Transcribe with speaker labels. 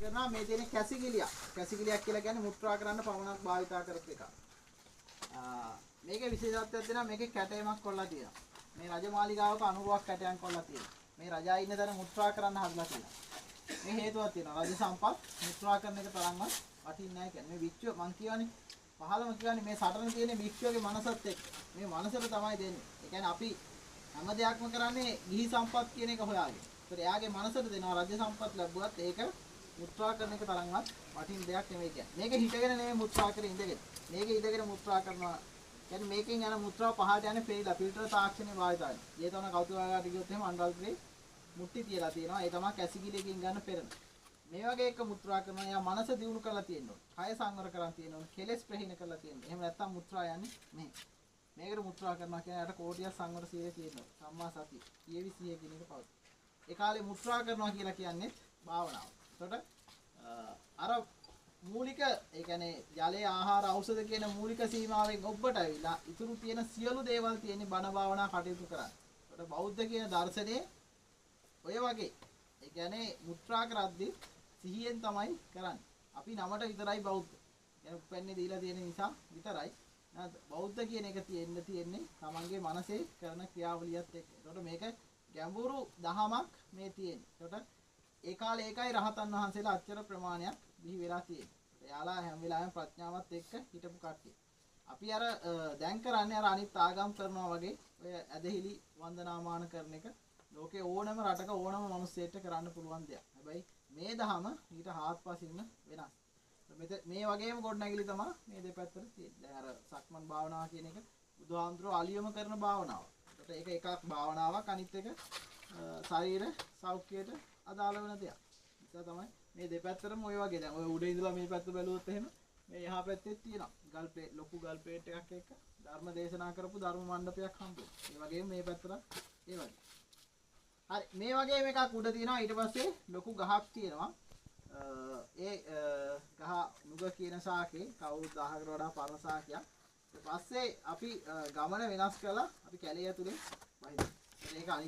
Speaker 1: කරනවා මේ තියෙන කැසිකිලියක්. කැසිකිලියක් කියලා කියන්නේ මුත්‍රා කරන්න පමණක් භාවිතා කරපු එකක්. මේකේ විශේෂත්වයක් දෙනවා මේකේ කැටයමක් කොල්ලා තියෙනවා. මේ රජමාලිගාවක අනුරුවක් කැටයම් කොල්ලා තියෙනවා. මේ රජා ඉන්න තැන මුත්‍රා කරන්න හදලා තියෙනවා. මේ හේතුවක් තියෙනවා. රජ සම්පත් මුත්‍රා කරන එක තරම්වත් වටින්නේ නැහැ කියන්නේ. මේ භික්ෂුව මං කියවනේ පහළම කියන්නේ මේ සටන තියෙන භික්ෂුවගේ මනසත් එක්ක. මේ මනසට තමයි දෙන්නේ. ඒ කියන්නේ අපි හැම දෙයක්ම කරන්නේ ගිහි සම්පත් කියන එක හොයාගෙන. ඒතර එයාගේ මනසට දෙනවා රජ සම්පත් ලැබුවත් ඒක මුත්‍රා කරන එක තරම්වත් වටින දෙයක් නෙමෙයි කියන්නේ. මේක හිටගෙන නෙමෙයි මුත්‍රා කරේ ඉඳගෙන. මේක ඉඳගෙන මුත්‍රා කරනවා. කියන්නේ මේකෙන් යන මුත්‍රා පහට යන්නේ පෙරිලා ෆිල්ටර් තාක්ෂණය භාවිත වෙනවා. ජේතවන කෞතුකාගාරයට ගියොත් එහෙම අන්ඩල්පුරේ මුට්ටි තියලා තියෙනවා. ඒ තමයි කැසිකිලියකින් ගන්න පෙරණ. මේ වගේ එක මුත්‍රා කරනවා. එයා මනස දියුණු කරලා තියෙන්න ඕන. කය සංවර කරන් තියෙන්න ඕන. කෙලෙස් ප්‍රහීන කරලා තියෙන්න ඕන. එහෙම නැත්නම් මුත්‍රා යන්නේ මෙහෙ. මේකට මුත්‍රා කරනවා කියන්නේ යාට කෝටියක් සංවර සීලය තියෙන්න ඕන. සම්මා සතිය. කියවි සිහිය කියන එක පවතී. ඒ කාලේ මුත්‍රා කරනවා කියලා කියන්නේ භාවනාව. එතකොට අර මූලික ඒ කියන්නේ ජලය ආහාර ඖෂධ කියන මූලික සීමාවෙන් ඔබට ඇවිල්ලා ඉතුරු තියෙන සියලු දේවල් තියෙන්නේ බණ භාවනා කටයුතු කරන්න. එතකොට බෞද්ධ කියන දර්ශනයේ ඔය වගේ ඒ කියන්නේ මුත්‍රා කරද්දී සිහියෙන් තමයි කරන්නේ. අපි නමට විතරයි බෞද්ධ. يعني උපැන්නේ දීලා තියෙන නිසා විතරයි. නේද? බෞද්ධ කියන එක තියෙන්නේ තමන්ගේ මනසේ කරන ක්‍රියාවලියත් එක්ක. එතකොට මේක ගැඹුරු දහමක් මේ තියෙන්නේ. එතකොට ඒ කාලේ ඒකයි රහතන් වහන්සේලා අච්චර ප්‍රමාණයක් බිහි වෙලා තියෙන්නේ. එයාලා හැම වෙලාවෙම ප්‍රඥාවත් එක්ක හිටපු කට්ටිය. අපි අර දැන් කරන්නේ අර අනිත් ආගම් කරනවා වගේ ඔය ඇදහිලි වන්දනාමාන කරන එක ලෝකේ ඕනම රටක ඕනම මිනිස්සෙක්ට කරන්න පුළුවන් දෙයක්. හැබැයි මේ දහම ඊට හාත්පසින්ම වෙනස්. මේ වගේම ගොඩනැගිලි තමයි මේ දෙපැත්තට තියෙන්නේ. දැන් අර සක්මන් භාවනාව කියන එක බුදුහාමුදුරුවෝ අලියම කරන භාවනාව. ඒකට ඒක එකක් භාවනාවක් අනිත් එක ශරීර සෞඛ්‍යයට අදාළ වෙන දෙයක්. නිසා තමයි මේ දෙපැත්තටම ඔය වගේ දැන් ඔය උඩ ඉඳලා මේ පැත්ත බැලුවොත් එහෙම මේ එහා පැත්තෙත් තියෙනවා. ගල් ප්ලේට් ලොකු ගල් ප්ලේට් එකක් එක්ක ධර්ම දේශනා කරපු ධර්ම මණ්ඩපයක් හම්බ වෙනවා. ඒ වගේම මේ පැත්තට ඒ වගේ. හරි මේ වගේම එකක් උඩ තියෙනවා. ඊට පස්සේ ලොකු ගහක් තියෙනවා. ඒ ගහ නුග කියන ශාකේ කවුරුත් 1000කට වඩා පරණ ශාකයක්. ඊට පස්සේ අපි ගමන වෙනස් කරලා අපි කැලේ ඇතුලේ වහිනවා. ඒක අනිත්